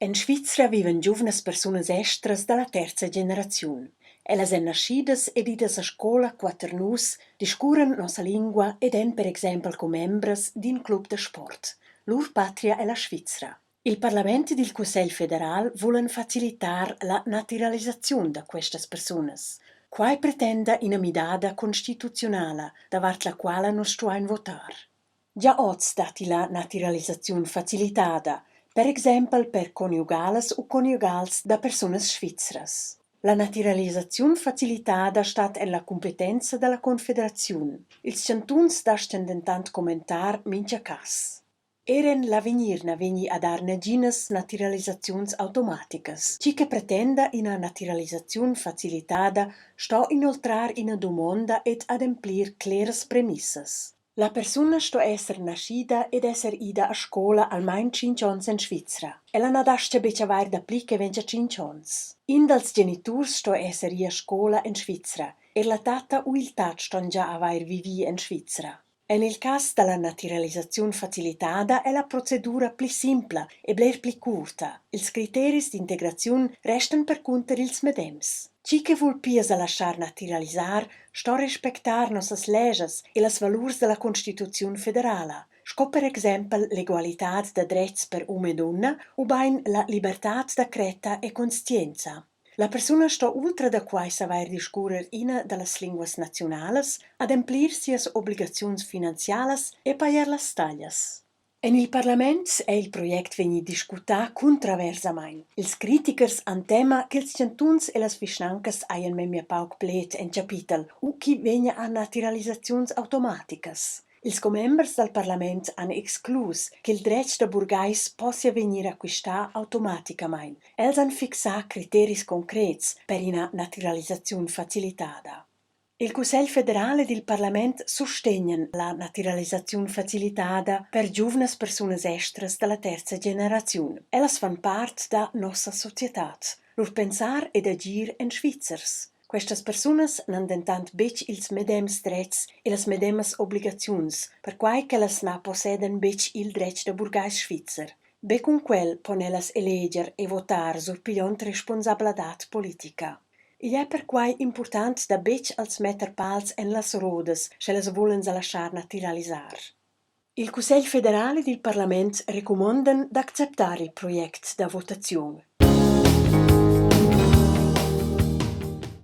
En Svizra vivan giuvnas persunas estras da la terza generaziun. Ellas èn naschidas ed idas a scola qua tar nus, discurran nossa lingua ed èn per exempel commembras d'in club da sport. Lur patria è la Svizra. Il parlament ed il Cussegl federal vulan facilitar la natiralisaziun da questas persunas. Quai pretenda ina midada constituziunala, davart la quala nus stuain votar. Gia oz datti la natiralisaziun facilitada, per exempel per conjugalas u conjugals da persunas svizras. La natiralisaziun facilitada stat en la cumpetenza da la Confederaziun. Ils chantuns dastgan dentant commentar mintga cas. Er en l'avegnir na vegni a dar naginas natiralisaziuns automaticas. Tgi che pretenda ina natiralisaziun facilitada sto inoltrar ina dumonda ed ademplir cleras premissas. La persuna sto esser naschida ed esser ida a scola almain tschintg onns en Svizra. Ella na dastga betg avair dapli che 25 onns. In dals geniturs sto esser ì a scola en Svizra. Er la tatta u il tat ston gia avair vivì en Svizra. En il cas da la natiralisaziun facilitada è la procedura pli simpla e bler pli curta. Ils criteris d'integraziun restan percunter ils medems. Tgi che vul pia sa laschar natiralisar, sto respectar nossas leschas e las valurs da la Constituziun federala, sco per exempel l'egualitad da dretgs per um e dunna ubain la libertad da cretta e conscienza. La persuna sto ultra da quai savair discurrer ina da las linguas naziunalas, ademplir sias obligaziuns finanzialas e pajar las taglias. En il parlament è il project vegnì discutà cuntraversamain. Ils critichers han tema ch'ils chantuns e las vischnancas hajan memia pauc pled en chapitel u ch'i vegnia a natiralisaziuns automaticas. Ils commembers dal parlament han exclus ch'il dretg da burgais possia vegnir acquistà automaticamain. Els han fixà criteris concrets per ina natiralisaziun facilitada. Il Cussegl federal ed il parlament sustegnan la natiralisaziun facilitada per giuvnas persunas estras da la terza generaziun. Ellas fan part da nossa societad. Lur pensar ed agir èn svizzers. Questas persunas n'han dentant betg ils medems dretgs e las medemas obligaziuns, perquai ch'ellas na possedan betg il dretg da burgais svizzer. Be cun quel pon ellas eleger e votar surpigliond responsabladad politica. Igl è perquai impurtant da betg als metter pals en las rodas, sch'ellas vulan sa laschar natiralisar. Il Cussegl federal ed il parlament recumondan d'acceptar il project da votaziun.